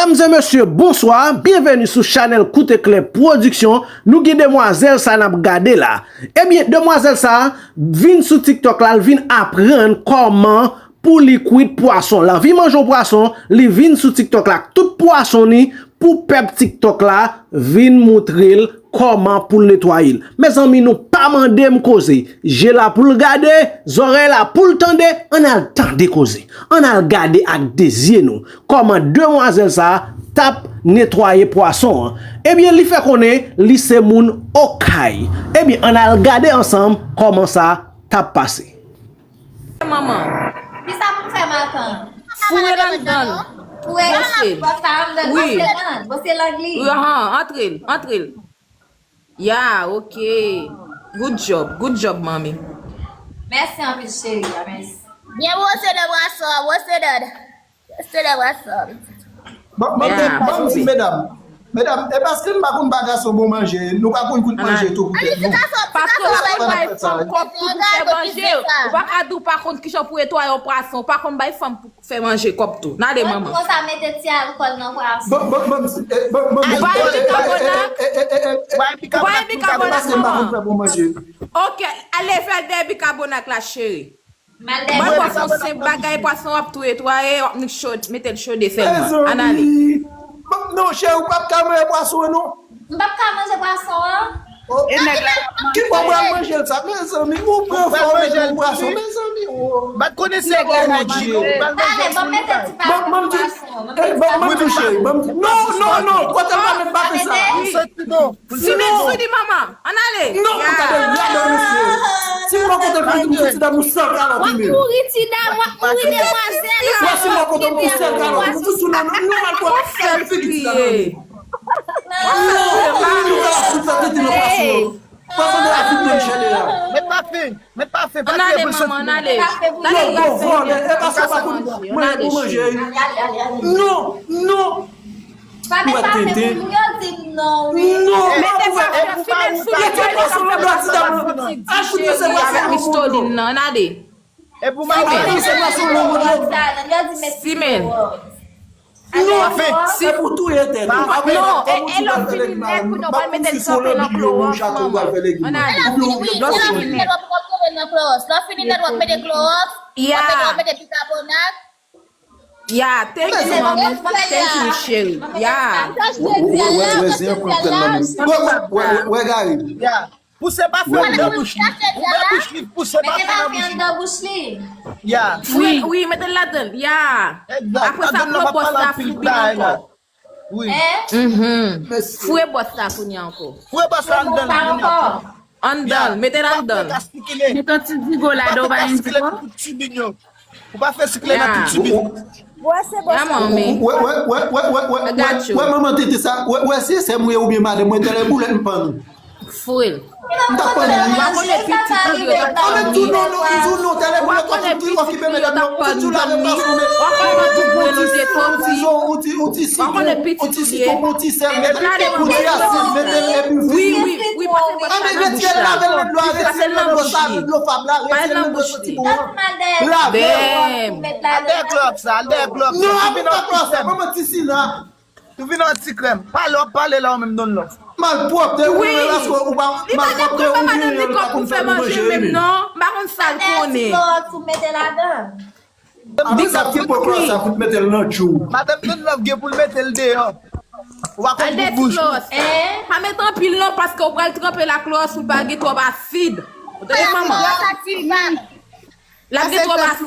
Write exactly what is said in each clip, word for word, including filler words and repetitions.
Medam e mesye, bonswa. Byenveni sou chanèl Kout Eklè Pwodiksyon. Nou gen demwazèl sa n ap gade la. Ebyen, demwazèl sa vin sou TikTok la, l vin aprann kòman pou li kwit pwason. L anvi manje yon pwason, li vin sou TikTok la ak tout pwason ni pou pèp TikTok la vin moutre l kòman pou l netwaye l. Mezanmi, nou pa mande m koze. Je la pou l gade, zòrèy la pou l tande, ann al tande koze. Ann al gade ak de zye nou kòman demwazèl sa t ap netwaye pwason an. Ebyen, li fè konnen li se moun Okay. Ebyen, ann al gade ansanm kòman sa t ap pase. Manman. Kisa pou m fè maten? Foure l anndan l. Foure l anndan. Wi. Bwose lang li. Wi, antre l, antre l. Ya, ok. Good job, good job, manmi. Mèsi anpil, cheri, mèsi. Byen bwose nan bwason an, bwose nan. Bwose nan bwason an. Bon, bon, ya, bon, bon, bon, medam. Medam, e paske n pa konn ba gason bon manje, nou pa konn kout manje tou pou tèt nou. Paske ou pa konn bay fanm kòb tou pou fè manje. Ou pa ka di ou pa konn kijan pou netwaye yon pwason, ou pa konn bay fanm pou fè manje kòb tou. N ale, manman. Konsa mete ti alkòl nan pwason. Bon, bon, bon, eh, bon, bon, ou pa gen bikabonat? Ou pa gen bikabonat, manman? Ok, ale fè dèyè bikabonat la, cheri. Mwen kwè se yon senp bagay, pwason w ap tou netwaye, w ap met cho, mete l chode sèlman. Ann ale. Mezanmi. Non, cheri, ou p ap ka manje pwason an, non. M p ap ka manje pwason an. Oh, e nèg la ki bò pral manje l sa? Mezanmi, ou pran fò ou mete yon pwason, mezanmi, oh. M pa t konnen se yon manje. Pale, ban m mete ti pwason. Ban m di, eh, ban m di, cheri, ban m di. Non, non, non, kote m pa met pa fè sa. Simen sou li, manman. Ann ale. Non, ou ta dwe ladan mesye. Si mwen kote m pou ti dam ou san kalòt ou menm. W ap mouri ti dam, w ap mouri demwazèl. Mwen si mwen kote m pou sèl kalòt ou pou tout sou nan nou mal pou fè figi ti dam ou. Non, non, nou ka la fout sa tete nan pwason. Pwason de la fout menm chèlè la. Met pa fen. Met pa fen, pa kriye pou l soti. Ann ale, manman, ann ale. Ann ale, vòlè, e pa sa pa pou mwen pou manje. Non, non. Pa met pa fen pou nou, yo di m non, wi. Non, non, pou fè mete pwason nan dwa ti dam nan. Al fout se pwason nan mistolin nan, ann ale. E pou manje. Simen. Non, se pou touye tèt ou. Non, e, e lè w fini nèt, kounye a w pral mete l kanpe nan klowòks, manman. Ann ale. Lè w fini nèt, w ap kanpe nan klowòks. Lè w fini nèt, w ap mete klowòks, w ap mete, w ap mete bikabonat. Ya, thank you, manmi. Thank you, cheri. Ya. Wè, wè, wè, wè, zen pran tèl nan men. Wè, wè, wè, wè, Gary. Ya. Pouse pa fè anndan bouch li. Ouvè bouch li, pouse pa fè anndan bouch li. Ya. Wi, wi, mete l ladan l. Ya. Apre sa, pran bòs la, fout li ankò. Wi. Foure bòs la kounye a ankò. Foure bòs la anndan l kounye a. Anndan l, mete l anndan l. Mete yon ti digo ladan, ou pa gen digo? Ou pa fè sikle nan tout tibin. Wè, se bon sa. Wè, wè, wè, wè, wè, wè, wè, manman tete sa, wè, wè, se sè mwen oubyen madanm mwen, tèlè boulèt m pann ou. Foure l. M t ap pann ou, wi. Ou pa konnen pitit ou yo t ap pann ou. Ou pa konnen pitit ou yo t ap pann ou, manmi. Ou pa konnen tout boul ou te soti. Ou pa konnen pitit ou ye. Ou ti sitwon, ou ti sèl, mete l, ou ti asid, mete l epi wi, wi, wi, pase bòs la nan bouch la. Pase l nan bouch li. Pase l nan bouch li. Bèm. Al dèyè klòs sa, al dèyè klòs sa. Non, ap pa klòs sa, manman ti sila. Ou vin an ti krèm. Pale, w ap pale la, ou menm donn lòf. Malpwòpte, ou menm, èske ou pa malpwòpte, ou gen yon pa konn fè pou manje, wi. Non, m pa konn sa l konnen. Apre sa, ki pran klòs sa pou t mete l nan tjou. Madanm Don Love gen pou l mete l deyò. Ou pa konn bout bouch. Pa met anpil non, paske ou pral tranpe l ak klòs pou l pa gen twòp asid. Ou tande, manman? L ap gen twòp asid.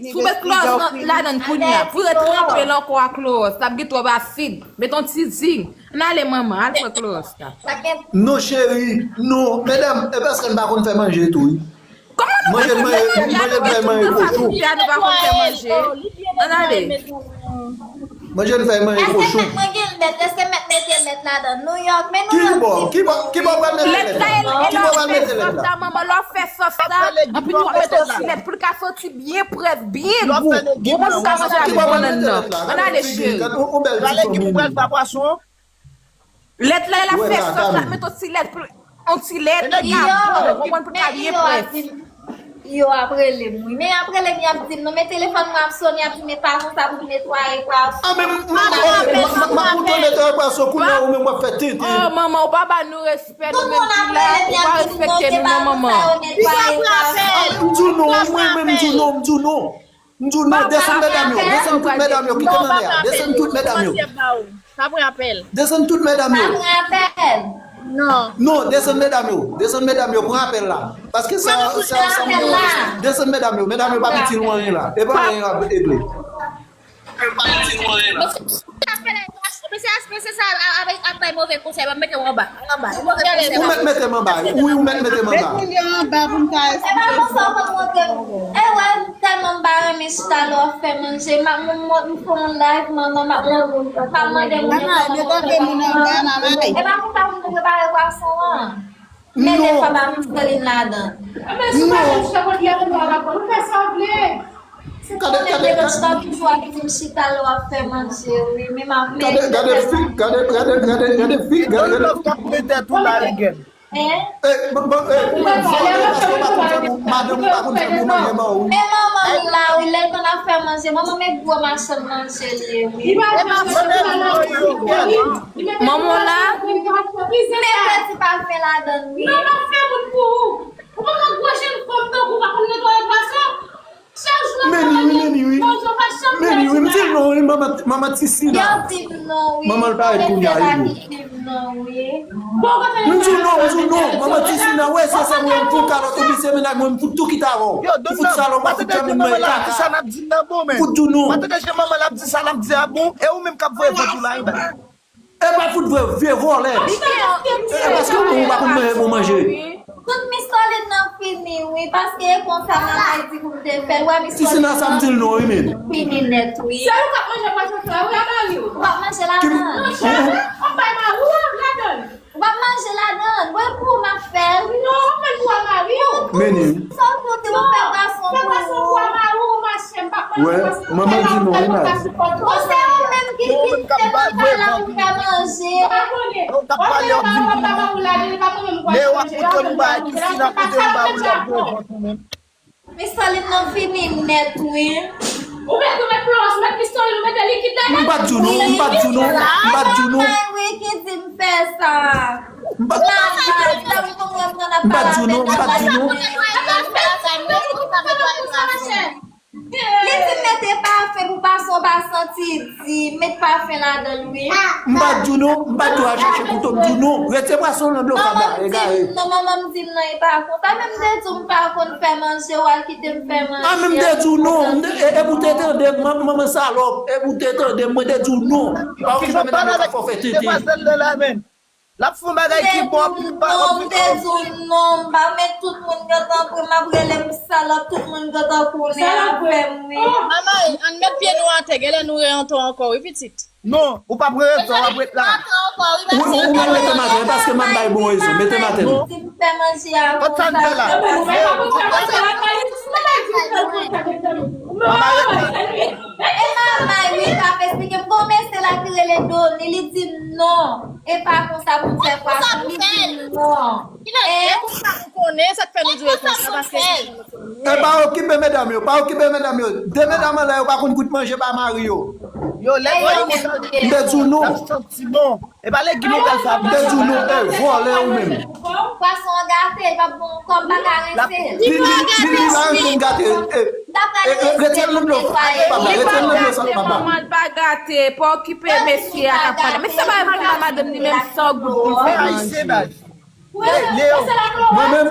Si w met klòs nan, ladan l kounye a, pou yo tranpe l ankò ak klòs, l ap gen twòp asid. Met yon ti zinc. Ann ale, manman, al pran klòs la. Non, cheri, non. Medam, e paske n pa konn fè manje tou, wi. Manje, manje, manje fè manje kochon. Ann ale. Manje fè manje kochon. Èske mèt mete lèt ladan? Nouyòk, men Nouyòk. Ki bò? Ki bò? Ki bò pral mete lèt la? Ki bò pral mete lèt la? Manman, lè w fè sòs la, anpi tou w ap mete yon ti lèt pou l ka soti byen près, byen gou. Ou konprann, pou ka manje avèk bannann nan. Ann ale, cheri. Yon bèl ti fanmi. Lèt la, l ap fè sòs la, mete yon ti lèt pou, yon ti lèt pou ka bon, ou konprann, pou l ka byen près. Yo ap rele m, wi. Men y ap rele m, y ap di m, non, men telefòn mwen ap sonnen, y ap di m, men pa konsa pou netwaye pwason. Ah, men m, m, m, m, m, m ap kontan netwaye pwason, kounye a ou menm w ap fè tenten. Oh, manman, ou pa ba nou respè, nou menm ki la, ou pa respekte nou, non, manman. M di w non, mwen menm, m di w non, m di w non. M di w non, desann medam yo, desann tout medam yo ki kanpe anlè a, desann tout medam yo. Pa pran apèl. Desann tout medam yo. Pa pran apèl. Non. Non, desann medam yo, desann medam yo, pran apèl la. Paske sa, sa, sa, desann medam yo, medam yo pa itil ou anyen la. E pa anyen y ap regle. Mesye H P, mesye H P, se sa ap bay move konsèy, m ap mete w anba. Anba. Ou mèt mete m anba. Wi, ou mèt mete m anba. Mete li anba pou m ka esplike. E pa konsa w konn montre m. E wè, tèlman m pa renmen chita lè w ap fè manje. M ap, m, m, m fè yon live, manman, m ap, m ap mande moun yo kòman yo fè manje. E pa konsa pou m te prepare pwason an. Men defwa pa Micheline ladan. Men si w pa gen chèf, ou di a konn pa rapò, nou fè sa w vle. Si konnen m te konn chita toujou ap di m chita lè w ap fè manje, wi, men m ap, men gade, gade fi, gade, gade, gade, gade fi, gade, gade. Love k ap plen tèt ou la, Rigel. Hein? Eh, bon, bon, eh, ou menm vòlè, paske ou pa konn fè bon, madanm ou pa konn fè bon manje ba ou. Men manman m la, wi, lè l konn ap fè manje, manman m e gwo machann manje li ye, wi. Manman w la? Men pèdi pa fè ladann, wi. Non, m ap fè moun pou ou. Ou pa ka gwo jenn fanm tankou w pa konn netwaye pwason. Chak jou w ap travay, manzè w pa janm netwaye. Meni wi, m di l non wi, manman, manman Tisina. Yo di m non wi. Manman l parèt kounye a, wi. Yo di m non wi. M di w non, m di w non, manman Tisina, wè, se sa mwen, m fout kalòt, ou misye mennaj mwen, m fout tou kite avè w. M fout salòp, m fout djòb, m fout kaka. M fout di w non. M tande jan manman l ap di sa, l ap di a bon, e ou menm k ap voye vant ou la, wi. E pa fout vre, vye vòlè. E paske ou pa konn manje bon manje. Tout misolin nan fini, wi, paske e konsa manman di pou m te fè l, wè misolin nan. Tisina sa m di l non, wi, men. Fini nèt, wi. Se ou k ap manje pwason sa, wi, a mari w. Ou p ap manje ladann. Monchè, ou bay mari w ladann. Ou p ap manje ladann. Bon, e pou ou m ap fè l. Non, ou fè l pou a mari w. Meni. Sa w pote, ou fè pwason pou ou. Fè pwason pou a mari w, mache, m p ap manje pwason. Wè, manman di non, wi, mari. Bon, se ou menm ki, ki te nan kay la pou fè manje. Ou t ap pale, w ap vin pou mwen. Men w ap montre m bagay ki si nan kote m ba ou lòt bon vant ou menm. Misolin nan fini nèt, wi. Ou mèt, ou mèt plos, ou mèt pistolet, ou mete likid ladan. M pa t di w non, m pa t di w non, m pa t di w non. Manman wi ki di m fè sa. M pa t di w non, m pa t di w non. Li di m mete pafen pou pwason pa santi. Di, met pafen ladan l, wi. M pa t di w non, m pa t di w al chache kouto, m di w non. Retire pwason nan dlo fab la, egare. Non, manman m di m non, e pa konsa. Menm m te di w m pa konn fè manje, w al kite m fè manje. A, men m te di w non. E, e pou te tande m, manman salòp, e pou te tande m, mwen te di w non. Pa okipe medam yo k ap fè w fè tenten. L ap fè yon bagay ki bon, anpil pa non, m te di w non, m pa met tout moun gentan pran, m ap rele m salòp, tout moun gentan konnen afè m, wi. Manman, ann met pye nou atè, genlè nou reyantò ankò, wi, pitit. Non, ou p ap reyantò, w ap ret la. Ou, ou, ou mèt mete m atè, paske m ap bay bon rezon, mete m atè non. Di m fè manje a konsa. Kòt sa n fè la? Manman, ret la. E manman, wi, k ap esplike m, gon mesye la ki rele Doni, li di m non. E pa konsa pou m fè pwason, li di m non. E konsa pou fè l. E konsa ou konnen sa k fè nou di w e konsa, paske. E pa okipe medam yo, pa okipe medam yo. De medam anlè yo pa konn gout manje ba mari yo. Yo, lè yo konsa, m te di w non. L ap santi bon. E pa legim ou pral fè ap. M te di w non, e vòlè ou menm. Pwason an gate, l p ap bon ankò, m pa ka rense. Li, li, li, li pa rense, m gate. E, e, e, retire l nan dlo fab la, retire l nan dlo fab la. Manman l pa gate, pa okipe mesye a k ap pale. Mesye pa renmen madanm li menm san goud pou l fè manje. Mwen menm,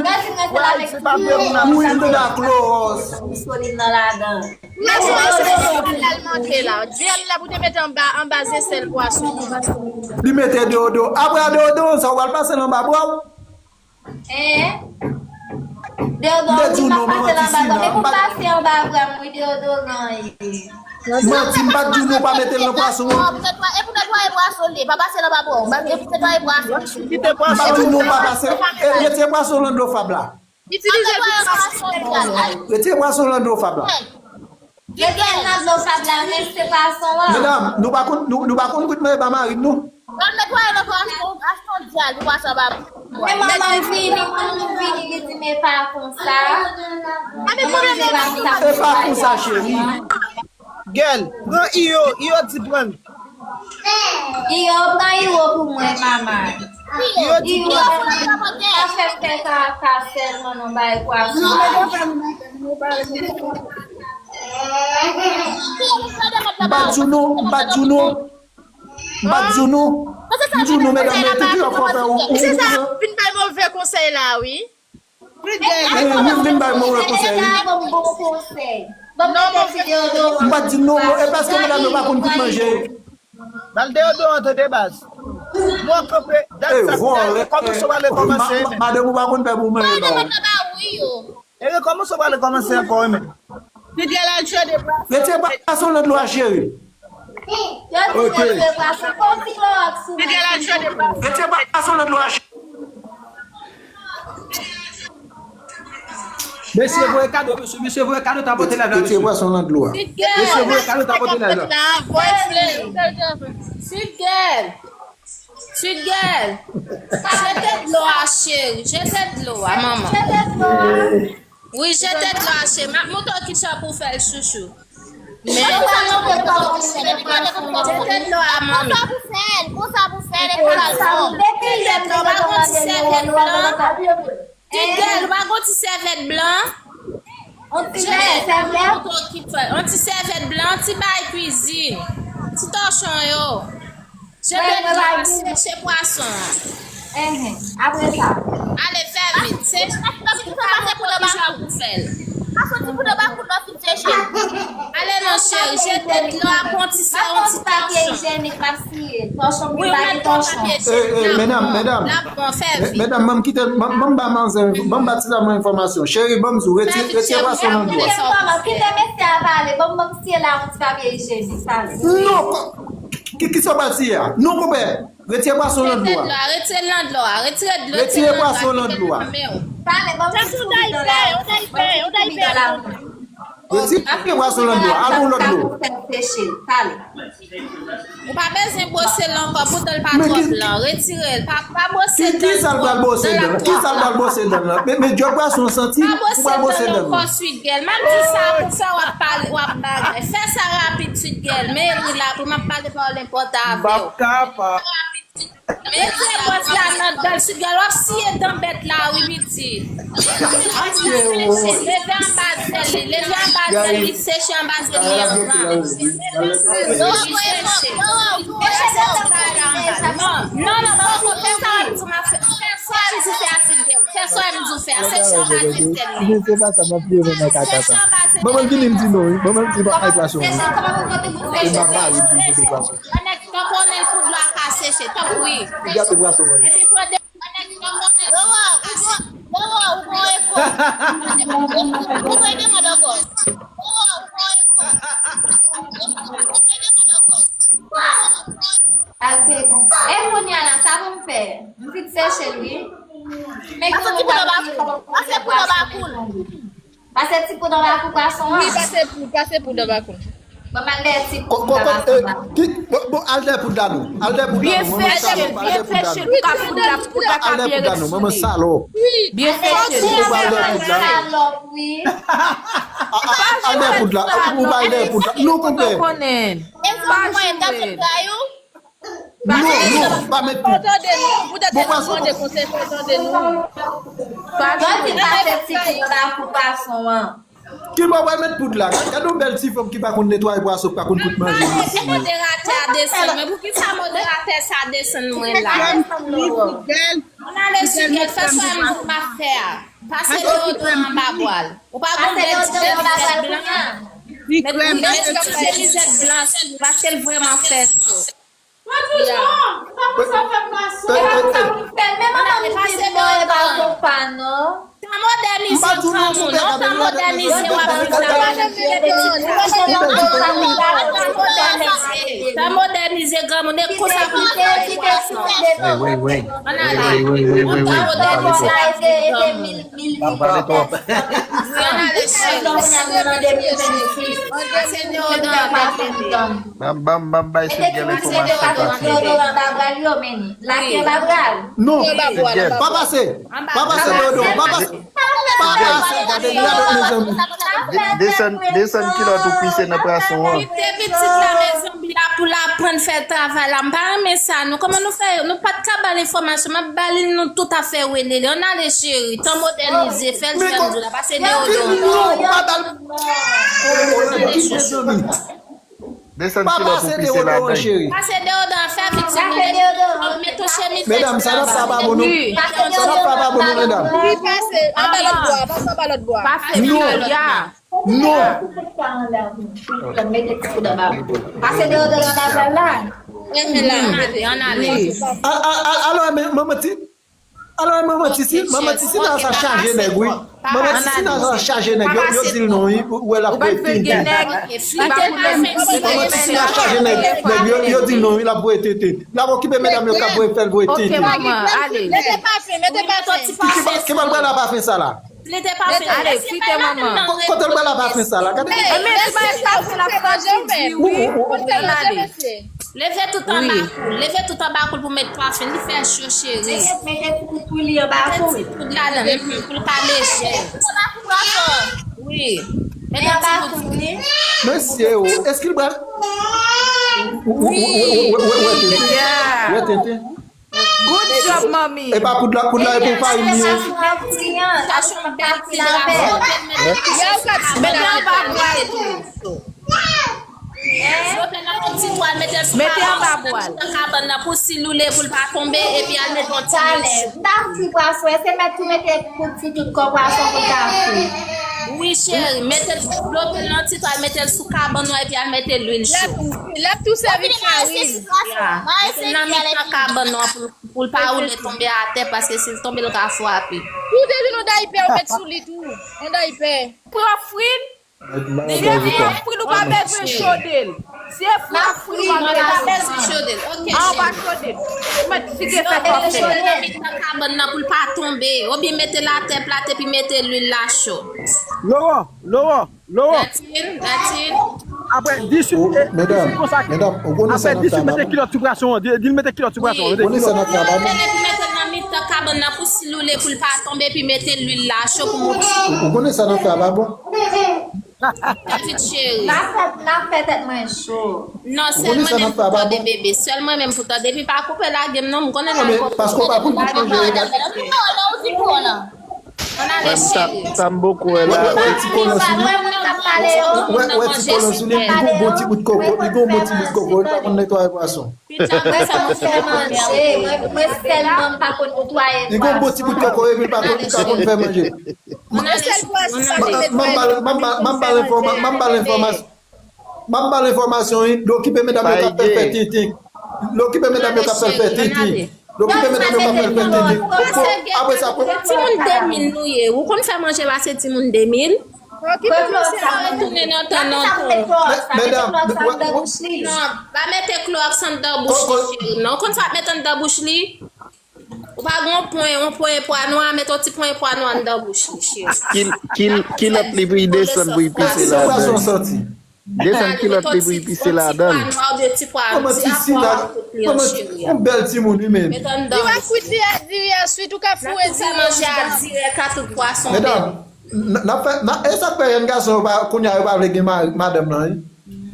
wi, m te da klowòs. Misolin nan ladan. Mèsi, mèsi, mèsi, mèsi. Al monte la. Dyèl la pou te mete anba, anba zesèl pwason. Li mete deodoran. Apre a deodoran sa, ou pral pase l anba bra w? Hein? Deodoran, m te di w non, manman Tisina, m pa t. Pase anba bra m, wi, deodoran ye. Manti, m pa t di w non, pa mete l nan pwason an. Non, pou netwaye, e pou netwaye pwason li, pa pase l anba bra w. E pou netwaye pwason. Kite pwason. M pa t di w non, pa pase. E, retire pwason nan dlo fab la. Itilize l pou netwaye pwason. Retire pwason nan dlo fab la. Retire l nan dlo fab la, rense pwason an. Medam, nou pa konn, nou, nou pa konn gout manje ba mari n non. Al netwaye l ankò, achte yon, achte yon dyal pou pase anba bò. Men manman vini, manman vini, li di, men pa konsa. Manman di, pa konsa. E pa konsa, cheri. Gèl, pran Iyo, Iyo di pran l. Iyo, pran Iyo pou mwen, manman. Iyo di pran l. Pa fè m fè sa ak sa sèlman, non, bay pwason. M pa di w non, m pa di w non. M pa di w non. M di w non, medam, men tout yon fò fè ou. Se sa, vin bay move konsèy la, wi. Vin bay move konsèy, wi. M pa di non, e paske medam yo pa konn kout manje. Bal deyodoran tande baz. Nou ap kanpe, dat sa, kòmanse w ale kòmanse. Madanm ou pa konn fè pou manje non. E rekòmanse w pral rekòmanse ankò wi men. Fidèl al tchè de pwason. Retire pwason nan dlo a cheri. Ok. Fidèl al tchè de pwason. Retire pwason nan dlo a cheri. Mesye voye kado, mesye, mesye voye kado ta pote la. Retire pwason nan dlo a. Mesye voye kado ta pote la. Voye flè. Sweet girl. Sweet girl, jete dlo a cheri, jete dlo a manman. Wi, jete dlo a cheri, m ap montre w kijan pou w fè l chouchou. Men, jete dlo a manmi. Jete dlo, pa gon ti sèvyèt blan. Ti gèl, ou pa gon ti sèvyèt blan? On ti sèvyèt? On ti sèvyèt blan, ti bay kwizin. Ti tòchon yo. Jete dlo a, seche pwason an. Enhen, apre sa? Ale fè vit. Seche, ou pa montre w kijan pou fè l. Pa soti pou nan bakoun nan fin seche. Ale non cheri, jete dlo a, pran ti sè, yon ti tòchon. Wi, ou mèt pran papye ijenik la. Medam, medam. L ap bon, fè vit. Medam, ban m kite, ban m ba manzè, ban m ba ti dam nan enfòmasyon. Cheri, ban m di w, retire pwason nan dlo a. Kite mesye a pale, ban m, ban m siye la yon ti papye ijenik, pale. Non, ki, ki sa w pral siye a? Non, konpè, retire pwason nan dlo a. Retire l nan dlo a, retire dlo a, retire dlo a, retire pwason nan dlo a. Pale, ban m ti souri dan la. Retire pwason nan dlo a, al pran lòt dlo. Ou pa bezwen bwose l ankò pou dan l pa twò blan. Retire l. Pa, pa bwose dan l twò. Kisa l pral bwose dan l? Kisa l pral bwose dan l? Men, men dyòl pwason santi, ou pral bwose dan l. Pa bwose dan l ankò, sweet girl. M ap di sa pou fè w ap pale, w ap bagay. Fè sa rapid, sweet girl. Men ri la pou m ap pale pawòl enpòtan avè w. M ap kapab. Mete bwòs la nan dan l, sweet girl, w ap siye dan bèt la wi pitit. Leve anba zèl li, leve anba zèl li, seche anba zèl li anvan. Li seche. Seche se bagay la anba. Non, non, non, non, fè sa w ap di m a fè. Fè sa w ap di fè a, sweet girl. Fè sa w ap di fè a, seche anba zèl li. Seche anba zèl li. Ban mwen vini m di non wi, ban mwen di non ay pwason wi. E m ap pale di kote pwason. Tanpone l pou dlo a ka seche, tanpri. Gate pwason an. Epi pran de. Wewa, ou bon, wewa, ou bon efò. Ou bon efò. Wewa, ou bon efò. E kounye a la, sa pou m fè? M fin seche l wi. Men gen yon bagay ki fè pou pase pou nan bakoun. Pase ti poud anba kou pwason an. Wi, pase poud, pase poud anba kou. Bon, m al dèyè ti poud la. Bon, bon, al dèyè poud la non. Al dèyè poud la non. Byen fè cheri, byen fè cheri, pou ka poud la, pou poud la ka byen retire. Al dèyè poud la non, manman salòp. Byen fè cheri. Ou pa al dèyè poud la. Salòp, wi. Al dèyè poud la, ou pa al dèyè poud la. Non, konpè. E sa mwen, m t ap fè kay ou. Non, non, pa met poud. Fò tande nou, poutèt nou mande konsèy, fò tande nou. Yo di pase ti poud anba kou pwason an. Ki bò w pral met poud la? Gade yon bèl ti fanm ki pa konn netwaye pwason, ki pa konn kout manje. Mande pou moderatè a desann mwen. Poukisa moderatè sa desann mwen la? Ann ale sou gèl, fè sa m di w m ap fè a. Pase deyodoran anba bwa l. Ou pa gon bèl ti jèlizèt blan? Met, met ti jèlizèt blan sou, paske l vrèman fè cho. Tan mòdènize granmoun, non, tan mòdènize, w ap di sa. Tan mòdènize, tan mòdènize granmoun, e konsa pou nou fè yon ti pwason. Ann ale. Tan mòdènize granmoun. Ann ale cheri. Pase deodoran avèk bebe. Ban m ban m ban m bay Sweet Girl enfòmasyon sa. Deodoran ba bral yo, men lakyè ba bral. Non, pa pase. Pa pase deodoran, pa pase. Pa pase, gade li avèk mezanmi. Desann kilòt ou pise nan pwason an. Kite pitit la mezanmi la pou l aprann fè travay la. M pa renmen sa non. Kòman nou fè, nou pa t ka ba l enfòmasyon. M ap ba li l, nou tout ap fè welele. Ann ale cheri, tan modènize, fè l jan m di w la, pase deodoran. Non, pa ba l. Desann kilòt ou pise ladan. Cheri. Pase deodoran, fè vit se nou. Met yon chemiz. Medam, sa n ap fè pa bon non. Sa n ap fè pa bon non, medam. Pase anba lòt bò a, pase anba lòt bò a. Non. Non. Pase deodoran ba bral la. Ann ale, ann ale. Alò, men manman ti. Alò, manman ti, si manman ti, si nan sa chaje nèg wi. Manman ti, si nan sa chaje nèg, yo di l non wi, ou wè l ap voye tenten. Manman ti, si nan chaje nèg, nèg yo, yo di l non wi, l ap voye tenten. L ap okipe medam yo k ap voye fè l voye tenten. Mete pafen, mete pafen. Ki bal bral la pafen sa la? Plede pafen. Ale, kite manman. Kote l bral la pafen sa la? Gade. Mete pafen la, sa di wi. Ann ale. Leve tout anba koul. Leve tout anba koul pou met pafen. Li fè cho cheri. Mete ti poud pou li anba koul. Poud ladan, mhm, pou l ka lejè. Wi. Mete ti poud. Mesye o, èske l pral. Wi. Wè tenten. Good job, manmi. E pa poud la, poud la e pou farin li ye. Sa se yon bèl ti drapo. Mete anba bwal. Yo te nan yon ti twal, mete l sou kabann nan pou si l woule pou l pa tonbe, epi al mete yon ti lwil cho. Tafri pwason, èske mèt tou mete poud sou tout kò pwason pou l ka fri? Wi cheri, mete l, bloke l nan ti twal, mete l sou kabann nan epi al mete lwil cho. L ap tou sèvi farin. Ya, mete l nan mitan kabann nan pou, pou l pa woule tonbe atè, paske si l tonbe l ka frape. Ou te jwenn yon dayipè ou met sou li tou. Yon dayipè. Pou yo fri l. Si e fri yo fri l, ou pa bezwen chode l. Si e fri yo fri l, ou pa bezwen chode l. Ok, cheri. Ou pa chode l. Ou mèt fige fè kòb. Mete l nan mitan kabann nan pou l pa tonbe. Oubyen mete l atè plat epi mete lwil la cho. Loro, Loro, Loro. Natin, Natin. Apre diswit, e, Medam, diswit konsa. medam, ou konnen sa Apre n ap diswit, fè la. Mete kilòt sou pwason an. Di, di l mete kilòt sou pwason an. Mete Konnen sa n ap fè la. Mete l nan mitan kabann nan pou si l woule pou l pa tonbe, epi mete lwil la cho pou mouti. Ou konnen sa n ap fè la, bon? Fè vit cheri. N ap fè, n ap fè tèt mwen cho. Non, sèl mwen menm pou tande bebe. Sèl mwen menm pou tande. Epi pa koupe lage m non, m konnen nan kòb. Paske w pa konn tout manje. Ann ale cheri. Sa m poko wè la. Wè ti kolon sou li. Wè, wè ti kolon sou li. Li gon bon ti bout koko. Li gon bon ti bout koko. Li pa konn netwaye pwason. Mwen sèlman fè manje. Mwen, mwen sèlman m pa konn netwaye pwason. Li gon bon ti bout koko epi l pa konn, li pa konn fè manje. Mwen sèl pwason sa ki netwaye. M ap ba l enfòmasyon wi. Li okipe medam yo k ap fè tintin. Li okipe medam yo k ap fè tintin. Yo kite medam yo k ap fè fè tete. Bon, apre sa, pou. Timoun de mil nou ye. Ou konn fè manje pase timoun de mil? Retounen nan tan nan tan. Medam, Non, pa mete klowòks anndan bouch li, cheri. Non, ou konn sa ap mete anndan bouch li? Ou pa gen yon pwen, yon pwen pwa nwa, mete yon ti pwen pwa nwa anndan bouch li, cheri. Kil, kil, kilòt li pou y desann pou y pise ladan. Desann kilòt li pou y pise ladan. Manman ti sila, manman ti, yon bèl timoun wi men. Li pa kwit li a diri a swit, ou ka foure diri a. Medam, n ap fè, e sa k fè jèn gason yo pa, kounye a yo pa vle gen madanm nan wi.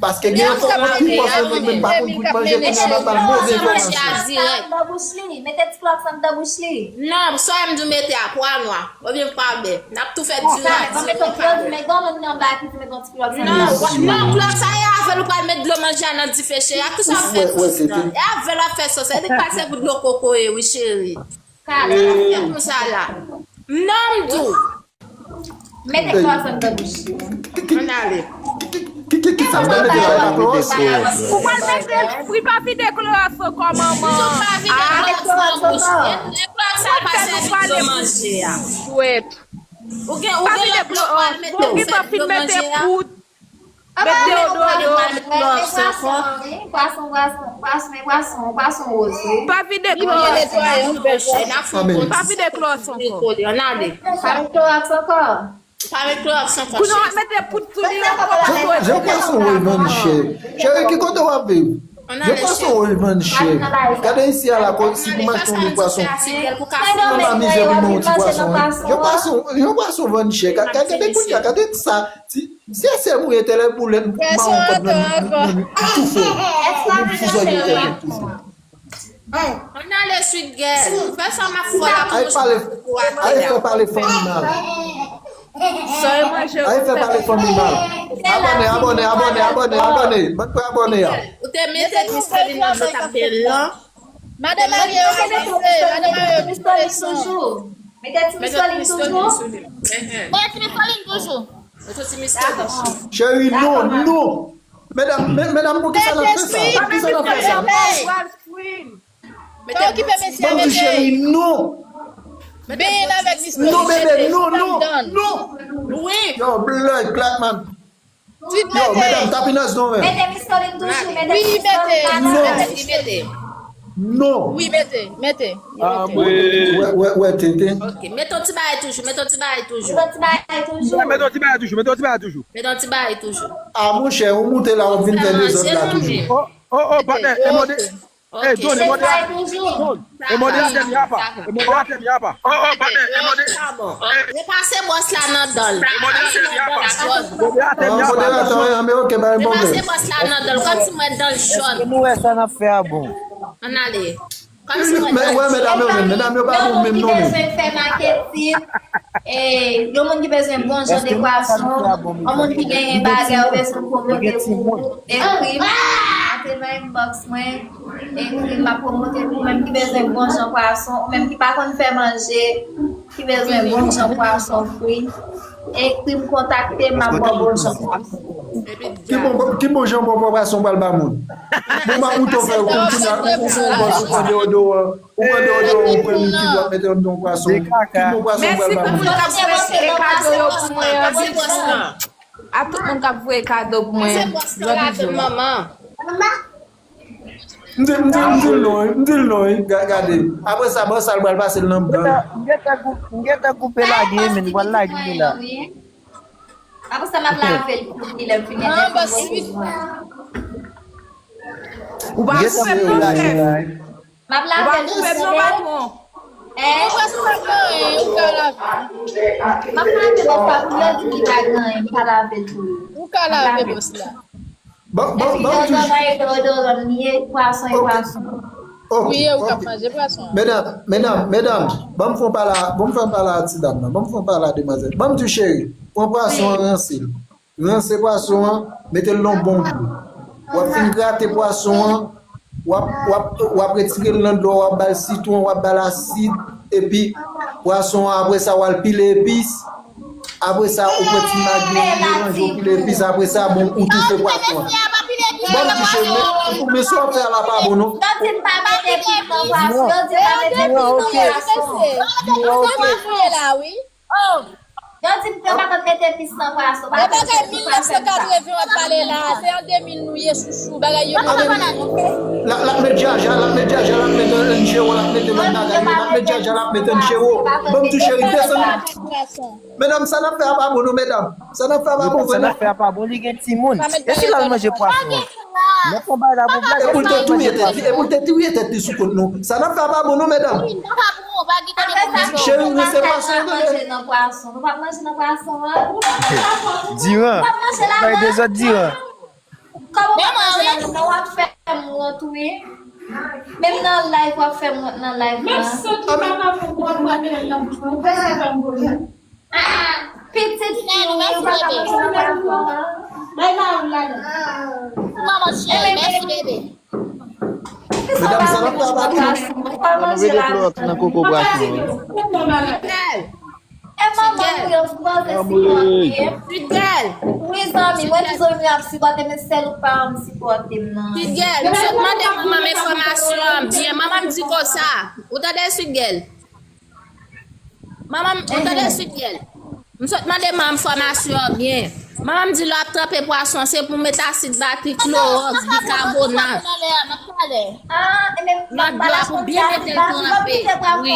Paske gen yon fòm ki fòs yo menm pa konn kwit manje, kounye a n ap ba l move enfòmasyon. Anndan bouch li, mete ti klòks anndan bouch li. Non, sa m di w mete a pwa nwa. Oubyen pa bè. N ap tou fè diri a diri. Men gon moun nan ba ki di met yon ti klòks anndan bouch li. Non, klòks sa e avè l ou pral met dlo manje a nan dife cheri. A kisa w fè sòs la? E avè l w ap fè sòs la. E li k pral sèvi dlo kokoye wi cheri. Fè konsa la. Non, m di w. Mete klòks anndan bouch li. Ann ale. Ki, ki, ki sa w pral mete la, klowòks? Ou pral mete, ou pa vide klowòks ankò, manman. Ou pa vide klowòks nan bouch li. E klowòks sa pa sèvi dlo manje a. Ou gen, ou gen lòt dlo w pral mete pou sèvi dlo manje a. Met deodoran, met klowòks ankò. Pwason, pwason, pwason, pwason, pwason woz wi. Pa vide klowòks. Pa vide klowòks ankò. Pa met klowòks ankò. Pa met klowòks ankò, cheri. Kounye a w ap mete poud sou li ankò. Jan pwason yo vann chè. Cheri, ki kote w ap viv? Jan pwason yo vann chè. Gade isi a la, si pou m achte yon pwason. Mwen pa mizè pou m yon ti pwason. Jan pwason, jan pwason vann chè. Gade, gade kounye a, gade sa. Si, si se mwen te lè boulèt, m ba yon kòd nan nan nan toufe. M fouzoye tèt mwen toufe. Ann ale Sweet Girl. Fè sa m ap fè la pou nou sou pou atè a. Ay pale, ay fè pale fanmi mal. Ay fè pale fanmi mal. Abòne, abòne, abòne, abòne, abòne. Bann fè abòne a. Ou te mete Micheline nan dlo t ap byen lan. Madan marye yo kite, madan marye yo kite leson. Mete ti Micheline toujou. Mete ti Micheline toujou. Mete ti Micheline. Cheri, non, non. Medam, me- medam, poukisa n ap fè sa? Poukisa n ap fè sa? Pa okipe mesye a, bebe. Cheri, non. Benyen avèk Miss Pearl. Non, bebe, non, non, non. Wi. Yo, blood clot, man. Yo, medam, tapinaz non, men. Mete Miss Pearl toujou, mete Miss Pearl. Wi, mete. Non. Wi, mete, mete. Wè, wè, wè, tete. Ok, mete yon ti bagay toujou, mete yon ti bagay toujou. Mete yon ti bagay toujou, mete yon ti bagay toujou. Mete yon ti bagay toujou. A, monchè, ou moute la, w ap vin fè dezòd la toujou. Oh, oh, oh, patnè, e mode. Ey, Don, e mode a. Don, e mode a tèm ya pa. E mode a tèm ya pa. Oh, oh, patnè, e mode. Repase bwòs la nan dan l. E mode a tèm ya pa. Mode a tèm ya pa. Repase bwòs la nan dan l, kòmsi mwen dan l jòn. Èske nou wè sa n ap fè a bon? Ann ale. Kòmsi mwen dan l jòn. Wè, medam yo menm, medam yo pa bon menm non, men. Fè maketin. E, yon moun ki bezwen bon jan de pwason, yon moun ki genyen bagay ou bezwen pwomòte pou ou, ekri m, antre nan inbox mwen, ekri m, m ap pwomòte pou ou menm ki bezwen bon jan pwason, ou menm ki pa konn fè manje, ki bezwen bon jan pwason fri, ekri m, kontakte m, m ap ba w bon jan pwason. Ki bon, ki bon jan bon pwason pral ba moun? Bon, ma ou to fè yo konn kounye a, ou, ou, ou, ou pran deodorant, ou pran deodorant, ou pran likid, w ap mete anndan yon pwason. Ki bon pwason pral ba moun? Mèsi pou tout moun k ap voye kado yo pou mwen an. A tout moun k ap voye kado pou mwen an. Jodi jou. M di, m di, m di l non, wi, m di l non, wi. Ga- Gade. Apre sa, bon, sa l pral pase l nan gang. M gentan kou- m gentan koupe lage, men li pral lage la. Apre sa, m ap lave l pou li lè m fini. Ou pa koupe m non, chèf. M ap lave l pou li. Ou pa koupe m non, patwon. Hein? Ou pa koupe m non, hein, ou ka lave. M ap lave bòs la pou yo di li pa gen anyen, m pa lave l pou yo. Ou ka lave bòs la. Bon, bon, bon, ti. Deodoran e deodoran li ye, pwason e pwason. Ok, ok. Wi, e ou k ap manje pwason an. Medam, medam, medam, ban m fè yon pale a, ban m fè yon pale a ti dam nan, ban m fè yon pale a demwazèl. Ban m di cheri, pran pwason an, ranse l. Ranse pwason an, mete l nan yon bon dlo. W ap fin grate pwason an, w ap, w ap, w ap retire l nan dlo a, w ap ba l sitwon, w ap ba l asid, epi pwason an, apre sa, w al pile epis. Apre sa, ou pran ti magi, ou melanje, ou pile epis, apre sa, bon, ou toufe pwason an. Ban m touche, men, men sa w ap fè a la pa bon, non. Yo di m pa mete pis nan pwason. Yo di m pa mete pis nan pwason. Yo di m pa konn mete pis nan pwason. E bagay mil nèf san katreven w ap pale la, se an de mil nou ye, chouchou, bagay yo. L ap met djaja, l ap met djaja, l ap met anjero, l ap met lòt bagay yo, l ap met djaja, l ap met anjero. Ban m tou cheri, desann. Medam, sa n ap fè a pa bon non, medam. Sa n ap fè a pa bon vre non. Sa n ap fè a pa bon, li gen timoun. E si l al manje pwason an? Nan konba la, bon, blaze, e si l al manje pwason an? E pou l te touye tèt li, e pou l te touye tèt li sou kont nou. Sa n ap fè a pa bon non, medam. Cheri, nou se pwason, nou manje nan pwason. Nou pa manje nan pwason an. Diran. Bay dezòd Diran. Kòman w ap manje la, w ap fè m wont, wi. Menm nan live, w ap fè m wont nan live la. Menm sot li pa ka fè m wont, w ap fè m wont. Ah, pitit fi, wi, ou pa ka manje nan pwason an. Bay mari w ladan. Manman cheri, mèsi, bebe. Medam, sa n ap fè a pa bon. An nou mete klowòks nan koko pwason an. E manman nou yo sipoze sipòte. Sweet Girl. Wi, zanmi, mwen di zanmi ap sipòte, men sèl ou pa janm sipòte m nan. Sweet Girl, m sot mande manman m enfòmasyon an byen. Manman m di konsa. Ou tande, Sweet Girl? Manman m, ou tande, Sweet Girl? M sot mande manman m enfòmasyon an byen. Manman m di lè w ap tranpe pwason, se pou w met asid batri, klowòks, bikabonat. Nan dlo a pou byen mete l tranpe. Wi.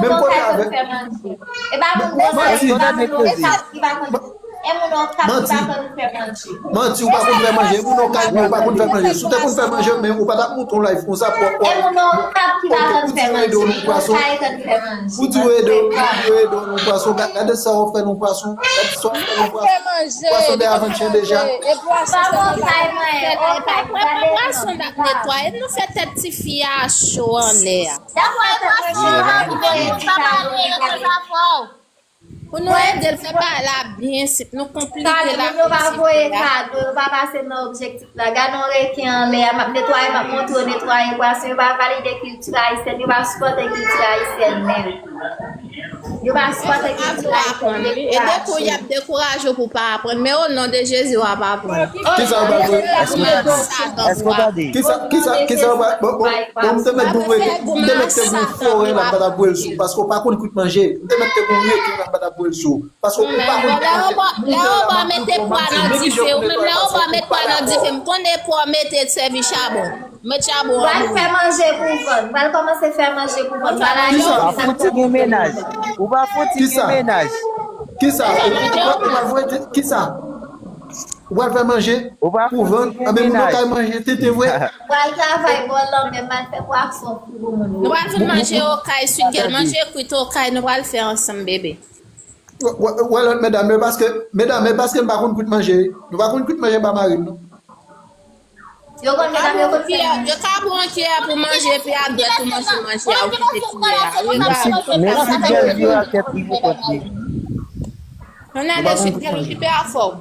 Menm kote avèk. E pa moun Okap ki pa konn Okap ki pa konn fè manje. Manti, ou pa konn fè manje. E moun Okap ou pa konn fè manje. Si w te konn fè manje, men ou pa t ap monte yon live konsa pou w ap. E moun Okap ki pa konn fè manje. Pou di w ede w, pou di w ede w nan pwason. Gade sa w fè nan pwason. Gade sa w fè nan pwason. Pwason de avan chen deja. E pwason se pa pwason n ap netwaye. Nou fè tèt tifi a cho anlè a. Pou nou ede l fè bagay la byen senp, nou konplike la. Yo pa voye kado, yo pa pase nan objektif la. Gade yon reken anlè a, m ap netwaye, m ap montre yo netwaye pwason, yo pa valide kilti ayisyèn, yo pa sipòte kilti ayisyèn menm. Yo pa sipòte kilti ayisyèn. E depi w y ap dekouraje w pou w pa aprann, men o non de Jezi w ap aprann. Kisa w pral voye? Èske w tande? Kisa, kisa, kisa w pral, bon, bon, bon, m te mèt gon reken, m te mèt te gon forè la m pa t ap voye l sou, paske w pa konn kwit manje. M te mèt te gon reken la m pa t ap voye l sou, paske w pa konn kwit manje. Lè w pa mete pwa nan dife, ou menm lè w pa met pwa nan dife, m konnen pwa w mete sèvi chabon. Met chabon an bouyi. Pral fè manje pou vann. Pral kòmanse fè manje pou vann. Pral achte. Ou pa fouti gen mennaj. Ou pa fouti gen mennaj. Kisa? Ou pral voye kisa? Ou pral fè manje pou vann? Anben moun yo kay manje tenten vre. Pral travay bò lanmè, m al fè pwason pou moun yo. Nou pral vin manje okay, Sweet Girl, manje kwit okay, nou pral fè ansanm, bebe. Wè, wè, wè lòt medam yo, paske, medam, e paske n pa konn kwit manje. Nou pa konn kwit manje ba mari n, non. Yo konn medam yo konn fè. Yo ka pran kyè pou manje, epi a dwèt ou manje manje a, ou kite kyè a. Mèsi, Sweet Girl vire a tèt li pou kont li. Yon nèg de Sweet Girl okipe afè w.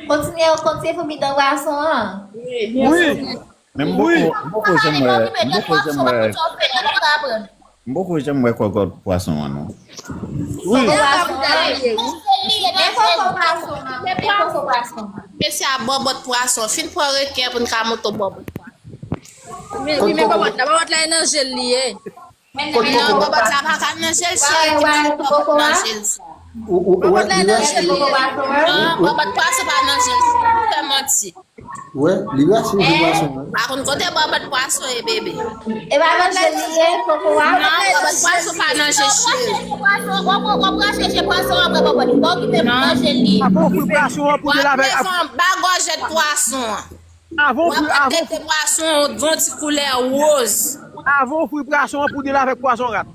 Kontinye, kontinye pou bidan pwason an. Wi. Men m poko, m poko janm wè, m poko janm wè, m poko janm wè kòkòt pwason an, non. Wi. Mesye a bòbòt pwason. Fin pran reken pou n ka monte bòbòt pwason. Wi, men bòbòt la, bòbòt la e nan je l li ye. Non, bòbòt la pa ka nan je l, cheri, ki bòbòt nan je l sa. Ou, ou, ou wè, li rache. Non, bòbòt pwason pa nan je l, fè manti. Wè, li rache, li rache, wè. Pa konn kote bòbòt pwason ye, bebe. E pa nan je l li ye, koko a? Non, bòbòt pwason pa nan je, cheri. Pwason, w ap, w ap rache je pwason an, bòbòt. Pa okipe nan je l li ye. Avan w fri pwason an pou de lavèk. W ap fè yon bagòjèt pwason an. Avan w fri, avan w fri pwason an, yon ti koulè woz. Avan w fri pwason an, pou de lavèk pwason rat.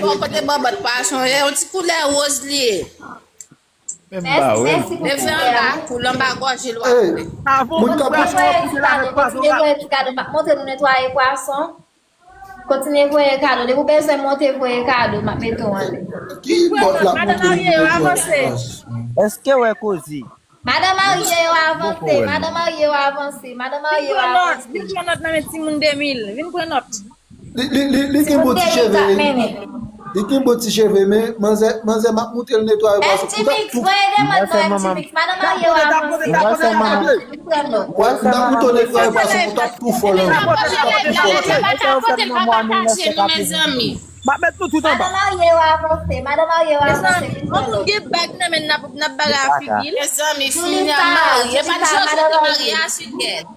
Bon, kote bòbòt pwason, e yon ti koulè woz li ye. Menm ba, wi. Mèsi, mèsi pou konsèy la. Leve anba kou, anba gòje l w ap fè. Moun k ap voye ti kado, kontinye voye ti kado, m ap montre nou netwaye pwason. Kontinye voye kado. Depi w bezwen monte, voye kado, m ap mete w anlè. Ki pòt la montre nou netwaye pwason? Èske w wè koze? Madan marye yo avanse, madan marye yo avanse, madan marye yo avanse. Vin pran nòt nan men timoun de mil. Vin pran nòt. Li, li, li, li gen bon ti cheve, li gen bon ti cheve, men manzè, manzè m ap montre l netwaye pwason. Ou t ap tou. Voye demann nan M T Mix, madan marye yo avanse. Vin pran nòt. Wè, m t ap montre w netwaye pwason, ou t ap tou fò la. Ou t ap tou fò la. Pataje nou, mezanmi. M ap met nou tout anba. Madan marye yo avanse, madan marye yo avanse. Mezanmi, yon moun gen bag nan men n ap, n ap bagay a figi l. Mezanmi, fini a marye. E pa t Jojo ki marye a, Sweet Girl.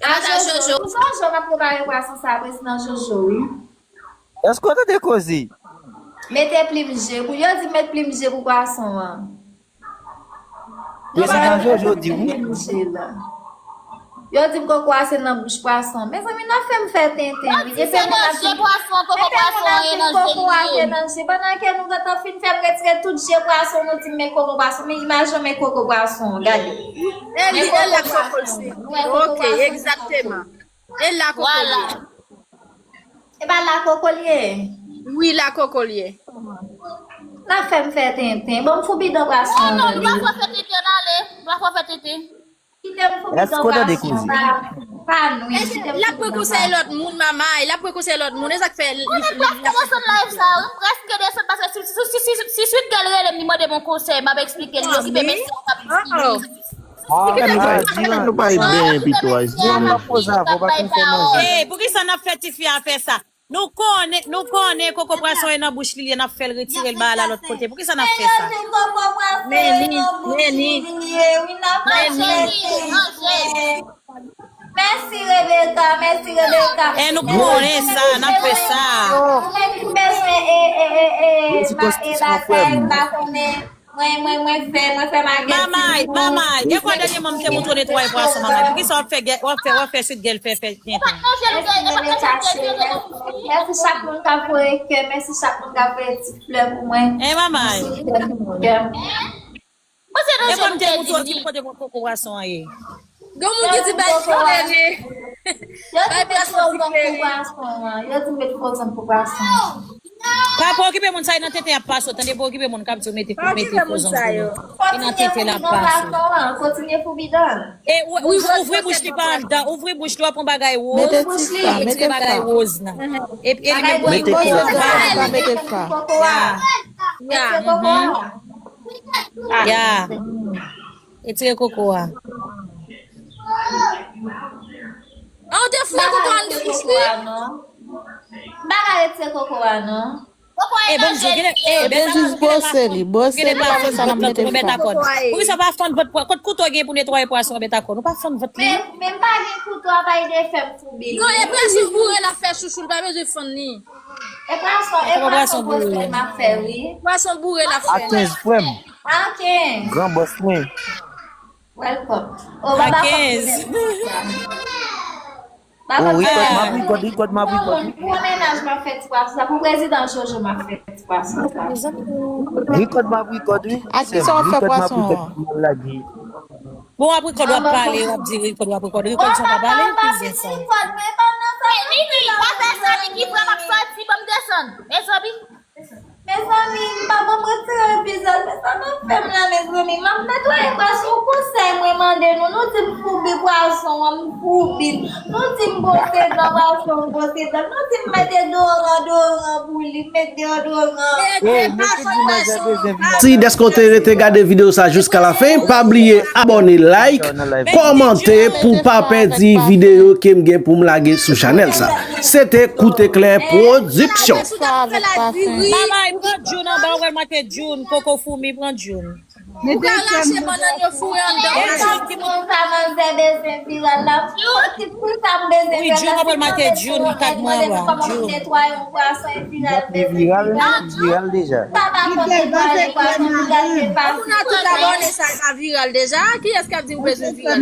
E pa t Jojo. Pou Jojo m ap prepare pwason sa, prezidan Jojo, wi. Èske w tande koze? Mete plim je pou, yo di met plim je pou pwason an. Prezidan Jojo di wi. Yo di m koko a se nan bouch pwason. Mezanmi, n ap fè m fè tenten, wi. Epi moun ap di, epi moun ap di koko a se nan je. Pandan ke nou gentan fin fè m retire tout je pwason, nou di m men koko pwason. Men imajine men koko pwason, gade. E li, e la koko l se. Ok, egzakteman. E la koko l ye. E pa la koko l ye? Wi, la koko l ye. N ap fè m fè tenten. Bon, m fou bidan pwason an. Non, non, nou pa fè tenten, n ale. Nou pa fè tenten. Kite m fou bidan pwason an. Pa, pa nou. L ap pran konsèy lòt moun, manmay. L ap pran konsèy lòt moun. E sa k fè li, li, li, li ap fè. M prèske desann paske si, si, si, si, si Sweet Girl rele m, li mande m yon konsèy, m ap eksplike l, li okipe mesye a, m ap eksplike l. Ah, nou pa, nou pa, nou pa byen pito a. Ey, poukisa n ap fè tifi a fè sa? Nou konnen, nou konnen koko pwason e nan bouch li ye, n ap fè l retire l ba la lòt kote. Poukisa n ap fè sa? Men li, men li, men li. Mèsi, Rebecca, mèsi, Rebecca. E nou konnen sa, n ap fè sa. Ou menm ki bezwen, e, e, e, e, e, bagay, m pa konnen. Mwen, mwen, mwen fè, mwen fè magèt. Manmay, manmay, gen fwa dènyèman m te montre w netwaye pwason, manmay. Poukisa w ap fè, w ap fè, w ap fè Sweet Girl fè, fè tenten? Mèsi, mèsi chak moun k ap voye kè, mèsi chak moun k ap voye ti flè pou mwen. E manmay. E fwa m te montre w ki kote koko pwason an ye. Gen moun ki di bay flè li. Bay pwason ti flè li. Yo di met frozen pou pwason. Pa, pa okipe moun sa, e nan tenten y ap pase w, tande, pa okipe moun k ap di w mete, mete frozen pou yo. E nan tenten l ap pase w. Kontinye pou bidan. E ou, ou, ouvri bouch li pa anndan, ouvri bouch li, w ap pran bagay woz, retire bagay woz nan. E, e li menm pou li. Mete kòlòt la, pa mete sa. Ya, ya, mhm. Ya. Retire koko a. An, ou te fouye koko a anndan bouch li? M pa ka retire koko a, non. E ban m di w, gade, e, Bètakò, jis bwose li, bwose li, pa fè sa, n ap mete fwa. Poukisa w pa fann vant pwa-, kot kouto gen pou netwaye pwason an, Bètakò? Nou pa fann vant li. Men, men m pa gen kouto, a pa ede fè m foubi. Non, e pwason boure l ap fè, chouchou, l pa bezwen fann li. E pwason, e pwason boure m ap fè, wi. Pwason boure l ap fè. A kenz frè m. A kenz. Gran bòs mwen. Welcome. O, a kenz. O, rikòd, m ap rikòd, rikòd, m ap rikòd, wi. Pou mennaj m ap fè ti pwason sa, pou prezidan Jojo m ap fè ti pwason sa. Rikòd, m ap rikòd, wi. A kisa w ap fè pwason an? Bon, w ap rikòd, w ap pale, w ap di rikòd, w ap rikòd. Rikòd sa pa pale, ki zen sa. Mezanmi, pa fè sa, Niki, frè m ap sòti, ban m desann. Mezanmi. Mezanmi, m pa ban m retire vizaj, men sa nan fè m la, mezanmi. M ap netwaye pwason, konsèy mwen mande nou. Nou di m foubi pwason an, m foubi l. Nou di m bwose dan pwason, m bwose dan l. Nou di m mete doran, doran pou li, m met deodoran. Mèsi dèske w te rete gade videyo sa jiska la fen. Pa bliye abòne, like, kòmante pou w pa pèdi videyo ke m gen pou m lage sou chanèl sa. Se te Koute Klè Pwodiksyon. Mamay, pran June anba, ou wè l make June, koko foumi, pran June. Ou ka rache bannann yo foure anndan. Wi, June, ou wè l make June, kat mwa a, June. Li viral, li viral deja. Moun nan tout abòne sa, sa viral deja. Kiyès k ap di ou bezwen viral?